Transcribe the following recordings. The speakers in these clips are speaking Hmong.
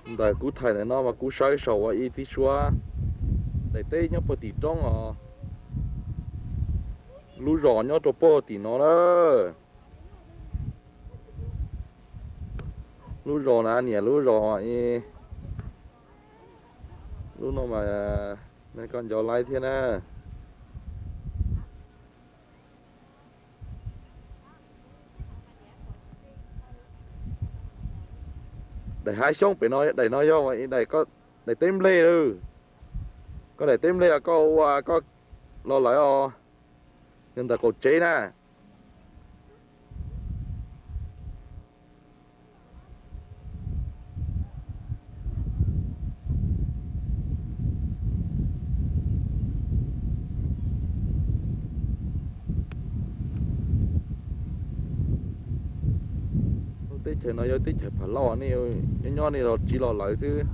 Ntawm kuv thaij ntawm no mas kuv saib saum uas ib txhij suab daim teb nyob puag tim roob os. Lub zos nyob rau puag tim no na. Lub zos na niam, lub zos, lub no mas koj nco laib thiab na. Daim hav xyoob pem no, daim no yog daim teb nplej lawm. Koj daim teb nplej os, koj ua koj los lawm os, yog ntawm qaum tsev na. Lub teb chaws no yog teb chaws Phav Lauj, nej nyob nyob nej los tsiv los lawm xwb.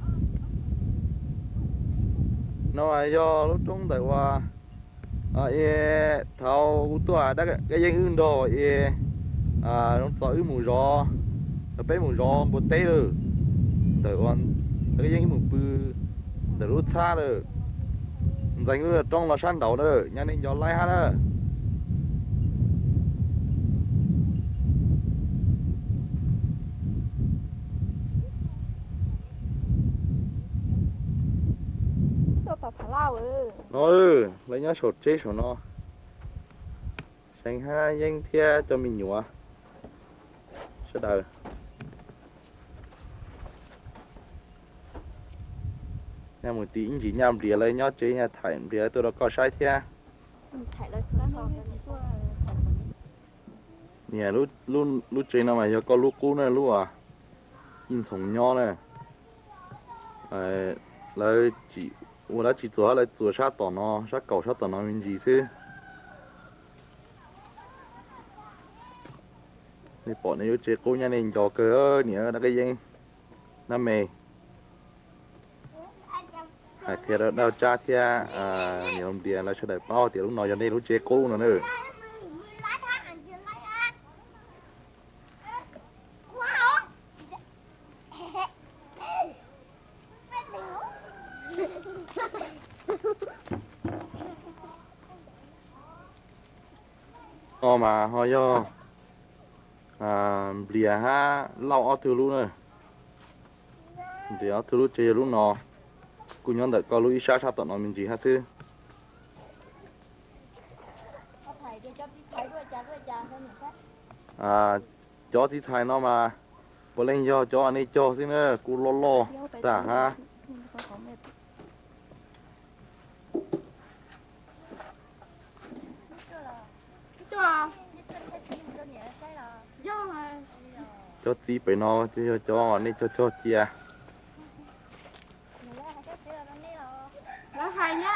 No yog lub roob ntawm uas thaum kuv tuaj dab Kab Yeeb wb nrog zoo txog wb mus zov, peb mus zov npua teb lawm, ntawm dab Kab Yeeb wb mus pw ntawm lub txhab lawm, ntxeev lub roob los sab nraud na, nyab nej nco laib hab na. No, lawv nyob saum tsheb saum no, Seev hab Yeeb thiab cov me nyuam sawv daws. Nyaj mus tim ib ntsis nyaj nplias lawv nyob tsev, nyaj thaij nplias lawv tuaj rau koj saib thiab. Niam, lub tsev no mas yog koj lub qub na, lub uas Yij Ntxhoov nyob na. Lawv tsis ua dab tsi txuas, lawv txuas sab tom no, sab kaum sab tom no me ntsis xwb. Nej pom nej lub tsev qub nyab nej nco kawg niam, dab Kab Yeeb, nab me. Hais qhia rau Dab Tsab thiab niam Nplias lawv sawv daws paub tias lub no yog nej lub tsev qub no na. No mas ho yog Nplias hab Lauj ob tug lub na. Nplias ob tug lub tsev yog lub no, kuj nyob ntawm koj lub ib sab sab tom no me ntsis hab xwb. Cov txiv txhais no mas puav leej yog cov nej cog xwb na, kuj loj loj tag hab. Cov txiv pem no ces yog cov nej cog cog cia. Lawv hais na.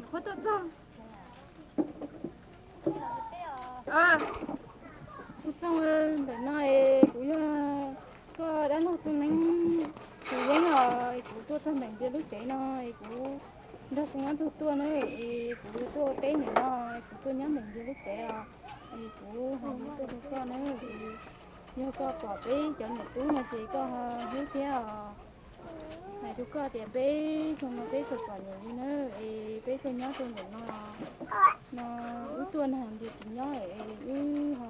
Qhuav tuaj txog. Tus txooj, ntawm no es kuv yog koj dab laug Txooj Neeb tus yeeb os, es kuv tuaj txog ntawm Nplias lub tsev no es kuv nrog Seev ob tug tuaj na, es kuv tuaj ua teb ntawm no, kuv tuaj nyob ntawm Nplias lub tsev os, es kuv hais li tuaj rau koj na, es yog koj pom peb cov niam tub no ces koj ho hlub thiab os. Hais rau koj tias peb xyoo no peb txom txom nyem li na, es peb tuaj nyob rau ntawm no, no wb tuaj nag Nplias tsis nyob es wb ho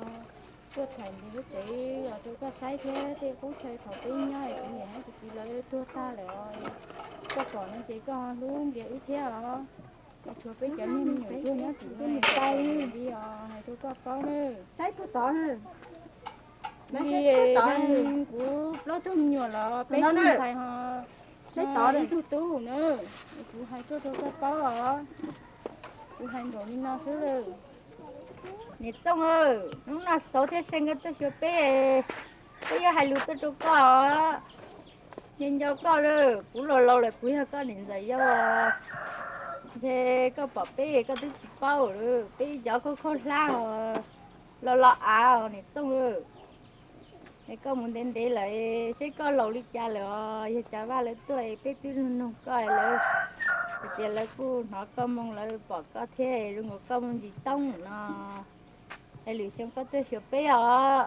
tuaj thaij Nplias lub tsev los rau koj saib thiab tej qub chaw thaum peb nyob es kuv niam hab kuv txiv lawv tuag tag lawm os. Koj pom no ces koj ho hlub Nplias wb thiab os. Es tshuav peb cov niag me nyuam tuag nyob tim no es koj pom li os, hais rau koj paub na. Saib tod na. Li kuv plaub tug me nyuam los peb tug ntxhais ho ib tug tub na, kuv hais tuaj rau koj paub os. Kuv hais npaum li no xwb lawm. Niam Txooj, hnub no Xauv thiab See nkawd tuaj xyuas peb, peb yuav hais lus tuaj rau koj os. Nco nco koj lawm, kuv laus laus lawm kuv yog koj niam ntxawm yau, ntshe koj pom peb koj twb tsis paub lawm, peb cov khaub khaub hlab os, los los av os niam Txooj. Es koj mus ntev ntev lawm, seb koj laus li cas lawm os, yog Tsav Vaj lawv tuaj es peb twb nug nug koj lawm, hais tias lawv kuj hnov koj moo lawv pom koj thiab zoo nkaus koj moo ntsis toob no, es lwm xyoo koj tuaj xyuas peb os.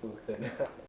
Tus khwv.